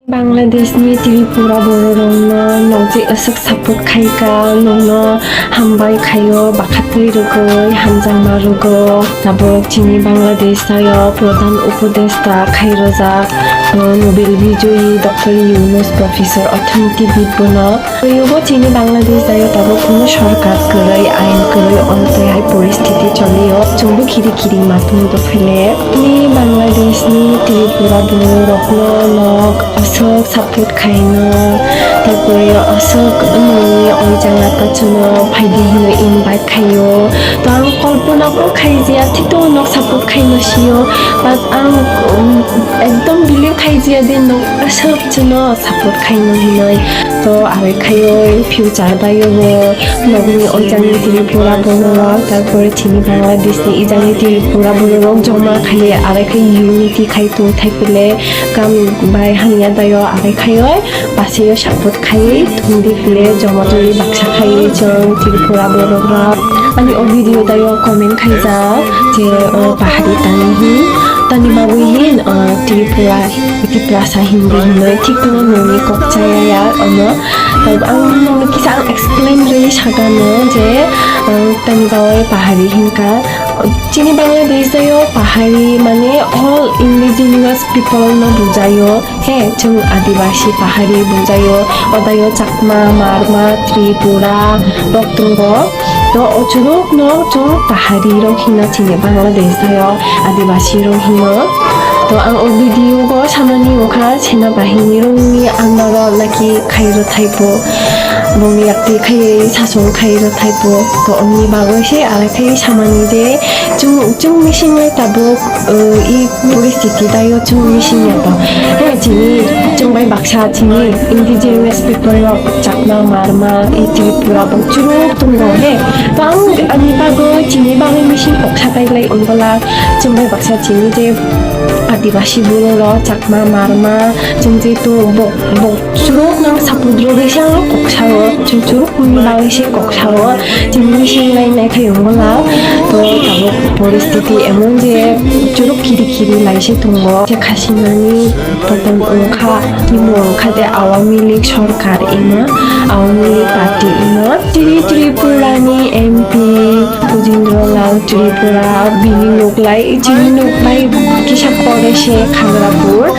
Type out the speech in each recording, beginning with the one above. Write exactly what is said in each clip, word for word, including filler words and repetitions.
Bangladeshni Tripura bororokno nok je aswk support khaikha, nokno hambai khaio, bakhatwi rwgwi hamjakma rwgo. Tabuk chini Bangladesh tayo Pradhan Upodeshta khairojak, uh, Nobel Bijoyi Doctor Yunus Professor Orthonotibido bono. Twibo chini Bangladesh tayo tabuk kuno sorkar kwrwi, ain kwrwi, omtwi hai poristiti cholio. Chwngbo khiri khiri matwng dophile. Chini Bangladeshni Tripura bororokno nok aswk support khaino, tarpore aswk wngwi oi jagao chwngno phaidi hwnwi invite khaio. To ang kolpona bo khaijaya, thikto nok support khaino sio, but ang, um, ekdom believe khaijaya de nok aswk chwngno support khaino hinwi. To arai khaioi future daiobo nokni oi jagni Tripura bororok, tarpore chini Bangladeshni ijagni Tripura bororok joma khaiwi arai khai unity khai tong thai pile kam bai hamya daio arai khaioi. Paseyo support khai tongdi pile joma tongdi baksa khai chwng Tripura borok rok. Ani o video dayo comment khaijak je, o, pahari tani hin, tani bagwi hin, o, Tripura, Tiprasa hindi hinoi thik tono nongni kok chaya ya ono. Ang nongni kisa ang explain rwi sagano je, o, tani bagwi pahari hinka. Chini Bangladesh dayo pahari mane all indigenous people no bujayo. He, chwng Adibasi pahari bujaio, odaio Chakma, Marma, Tripura rok tongo. To o churukno chwng pahari rok hino chini Bangladesh daio Adibasi rok hino. To ang o video go samani wngkha Sena Bahini rokni andaro naki khairo thaipo, bongni yakti khai sasong khairo thaipo. To omni bagwi se arai khai samani je chwng, chwng mising lai tabuk, uh, i poristiti daio chwng mising ya to. He, chini chwng bai baksa chini indigenous people rok Chakma, Marma, i Tripura bo churuk tongo he. To ang ani bagwi chini bagwi mising koksa kaiglai wngwla chwng bai baksa chini je Adibasi borok rok Chakma, Marma chwng je to bo, bo churuk nang sapudro resa koksa o chwng churuk ni bagwi se koksa o. Chini sing lai nai khai wngla. To tabuk poristiti emon je churuk khiri khiri lai se tongo. Je khasinani bodol wngkha, timo wngkha de Awami League sorkar imo, Awami League party imo. Chini Tripura ni M P Gajendra Lal Tripura bini nuk lai, chini nuk bai kisa pore se Khagrapur.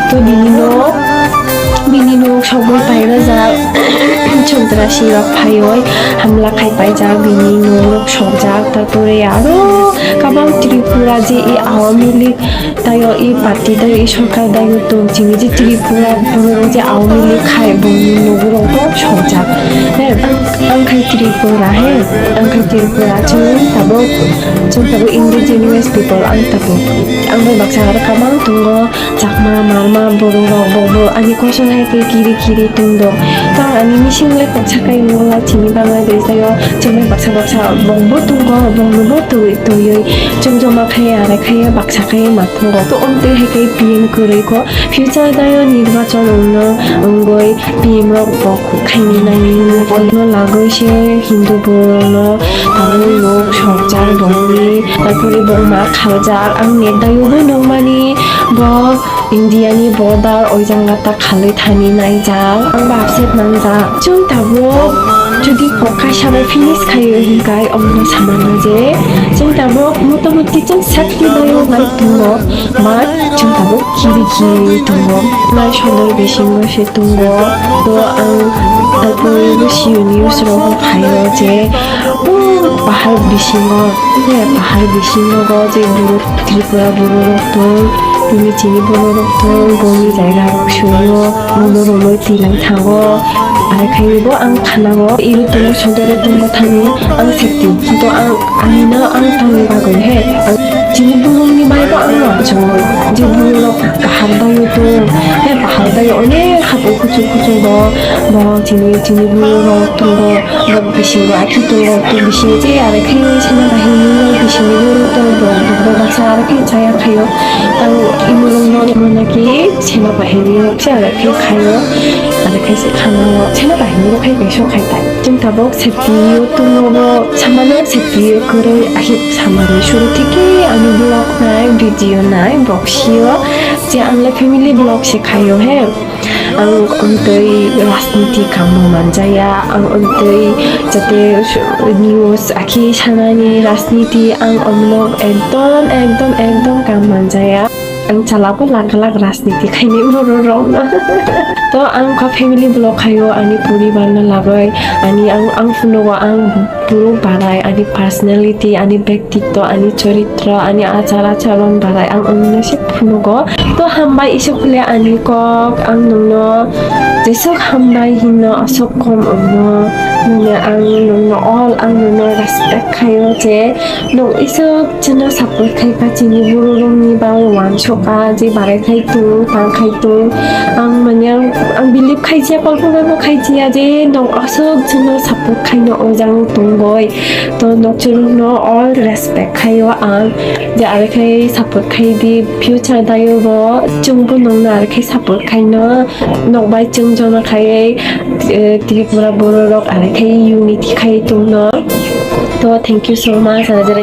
To bini nuk Bini nuk sogwi pairajak, Chontrasi rok phaiwi hamla khai paijak, bini nuk rok sokjak, tarpore aro kabang Tripura je i Awami League tayo i party tayo i sorkar dayo tong chini je Tripura borok je Awami League khai bongni nuk rok bo sokjak. He, ang, ang khai Tripura he, ang khai Tripura chwng tabuk, chwng tabuk indigenous people ang tabuk. Ang bai baksa aro kabang tongo. Chakma, Marma, borok rok bo, bo ani kosom hai khe kiri kiri tong do. Tang ani mising le koksa kai wngla chini Bangladesh dayo chwng bai baksa baksa bong bo tongo, bong no bo twi twiwi chwng joma khai arai khai baksa khai ma tongo. To omtwi hai khe P M kwrwi kho future dayo nirbachon wngno wngwi P M rok bo khaini nai no lagwi se Hindu borok no tabuk nok sokjak bongni, tarpore bongma khaljak. Ang net dayo bo nukmani. Bo India ni border o jang ta khalwi thani naijak, ang ba upset nangjak. Chwng tabuk jodi kok kaisa bai finish khaio hinkai omno samano je chwng tabuk motamoti chwng safety bai o nai tongo, but chwng tabuk kiri kiri tongo. Nai sodor bisingo se tongo. To ang tabuk bo sio news rogo phaio je, o pahar bisingo, je pahar bisingo je borok Tripura bororok tong, tini chini bororok tong, bongni jaga rok suyo, mono romoi twi lai thango. Arai khai bo ang khanao, iri tongo, sodoro tongo thani, ang safety. Kintu ang, ani no ang tangni bagwi he, ang chini borokni bai bo ang uansukgo. Je bororok kaham bai tong, he kaham bai onek hapung kuchuk kuchuk bo, bo chini, chini bororok tongo. Bok bisingo aki tongo, bok bisingo je aro khe sena bahini no bisingo yo to bok, bok, bok baksa aro khe chaya khaio. Tang imulung no mona ki sena bahini no se aro khe khaio. Aro khe se khana o sena bahini no khai kaiso khai tai. Chwng tabok safety yo tongo bo samano safety yo kwrwi ahi samani suru thiki ani vlog nai video nai bok sio je ang le family vlog se khaio he. Ang amtwi rajniti kamno manjaya, ang amtwi jate news akhi sanani rajniti, ang omno ekdom, ekdom, ekdom kam manjaya. Ang chalabo lak lak rajniti khaini borok rokno. To ang kha family vlog khaio, ani poribar no lagoi, ani ang, ang phunugo ang borok barai, ani personality, ani bektitto, ani choritro, ani achar acharon barai ang omno se phunugo. To hambai isuk le ani kok, ang nungno jesuk hambai hinno asuk kom omno, nungno ang nungno all ang nungno respect khaio je nung isuk chwngno support khai kha chini bororokni bagwi wansuk kha je barai khai tung tang khai tung. Ang manya ang believe khai chiya, kolpona no khai chiya je nung asuk chwngno support khaino ojang tungoi. To nokchurukno all respect khaio ang je arekhe support khai di, future dayo bo chwngbo nungno arekhe support khaino nokbai chwng jona khaiwi, eh, Tripura bororok arekhe unity khai tungno. To thank you so much, ajare